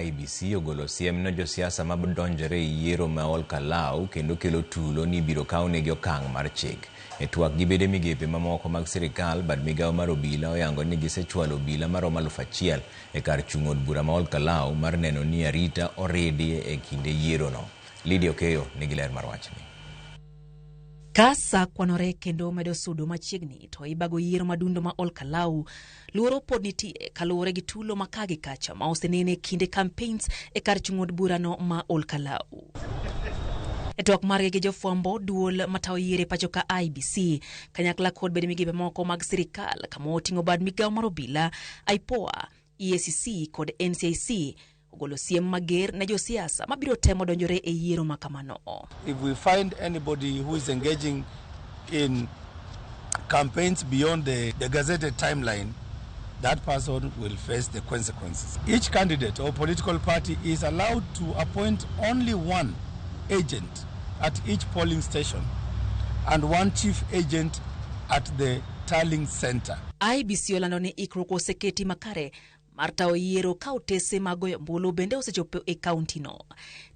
IEBC ogolo siem ne josiasa ma donjore e yiero ma Ol Kalou kendo kelo tulo ni ibiro kawnegi okang' mar chik. E twak gi bede migepe mamoko mag sirikal, bad migawo mar obila oyango ni gisechwalo obila maromo 1000 e kar chung' od bura ma Ol Kalou mar neno ni arita oridi e kinde yierono. Lydia Okeyo nigi ler mar wachni. Ka sa kwanore kendo medo sudo machiegni to ibago yiero madundo ma Ol Kalou, luoro pod nitie kaluwore gi tulo ma ka gi kacha ma osenene kinde campaigns e kar chung' od burano ma Ol Kalou. E twak margi gi jofwambo, duol matayo yiero e pacho ka IEBC kanyakla kod bede migepe moko mag sirikal kama oting'o bad migawo mar obila, IPOA, EACC kod NCIC ogolo siem mager ne josiasa mabiro temo donjore e yiero ma kamano. If we find anybody who is engaging in campaigns beyond the gazetted timeline, that person will face the consequences. Each candidate or political party is allowed to appoint only one agent at each polling station and one chief agent at the tallying center. IEBC olando ni ikruok oseketi makare mar tayo yiero ka otese mag goyo ombulu bende osechopo e kaunti no.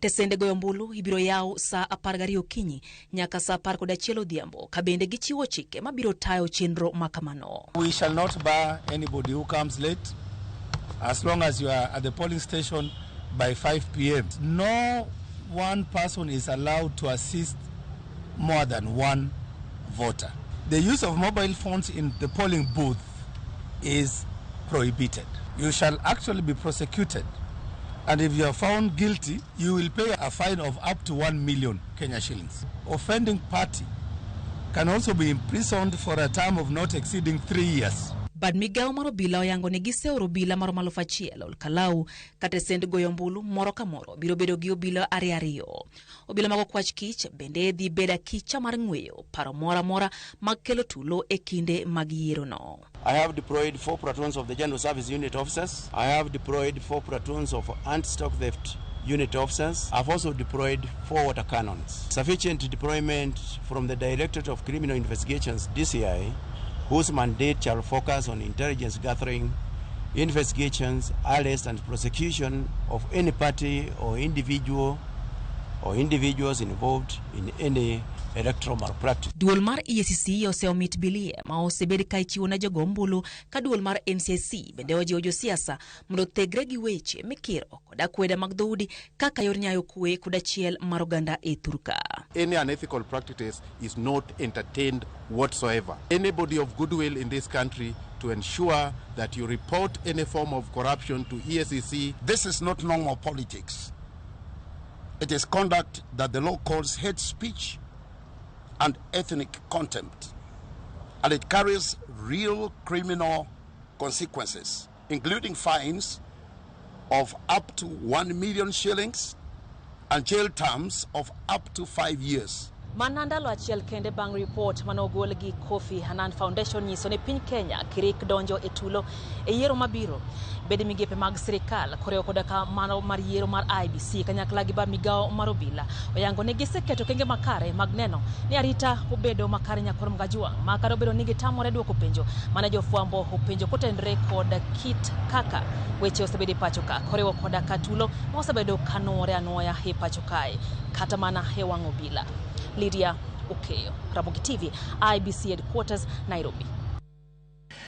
Tesende goyo ombulu ibiro yaw sa 12 okinyi nyaka sa 11 odhiambo ka bende gichiwo chike mabiro tayo chenro ma kamano. We shall not bar anybody who comes late as long as you are at the polling station by 5 p.m. No one person is allowed to assist more than one voter. The use of mobile phones in the polling booth is prohibited. You shall actually be prosecuted, and if you are found guilty, you will pay a fine of up to 1 million Kenya shillings. Offending party can also be imprisoned for a term of not exceeding 3 years. Bad migawo mar obila oyango ni giseoro obila maromo 1000 Ol Kalou ka tesend goyo ombulu moro ka moro biro bedo gi obila ariyo ariyo. Obila mag okwach kich bende dhi bedo akicha mar ng'weyo paro moro amora mag kelo tulo e kinde mag yierono. I have deployed 4 platoons of the General Service Unit officers. I have deployed 4 platoons of anti-stock theft unit officers. I've also deployed 4 water cannons. Sufficient deployment from the Directorate of Criminal Investigations, DCI, whose mandate shall focus on intelligence gathering, investigations, arrest and prosecution of any party or individual or individuals involved in any electoral malpractice. Duol mar EACC oseomit bilie ma osebed ka ichiwo ne jogo ombulu ka duol mar NCIC bende ojiwo josiasa mondo othegre gi weche mikiro kod akweda mag dhoudi kaka yor nyayo kwe kod achiel mar oganda e thurka. Any unethical practices is not entertained whatsoever. Anybody of goodwill in this country to ensure that you report any form of corruption to EACC. This is not normal politics. It is conduct that the law calls hate speech and ethnic contempt, and it carries real criminal consequences, including fines of up to 1 million shillings and jail terms of up to 5 years. Mana ndalo achiel kende bang' ripot manogol gi Kofi Annan Foundation nyiso ni piny Kenya kirik donjo e tulo e yiero mabiro. Bede migepe mag sirikal koriwo koda ka mano mar yiero mar IEBC kanyakla gi bad migawo mar obila oyango ni giseketo okenge makare mag neno ni arita obedo makare nyakwar Mgajwang' ma kata obedo ni gitamore duoko penjo mane jofwambo openjo kotenore kod kit kaka weche osebedo e pacho ka koriwo koda ka tulo ma osebedo kanuore anuoya e pacho kae kata mana e wang' obila. Lydia Okeyo, Ramogi TV, IEBC headquarters, Nairobi.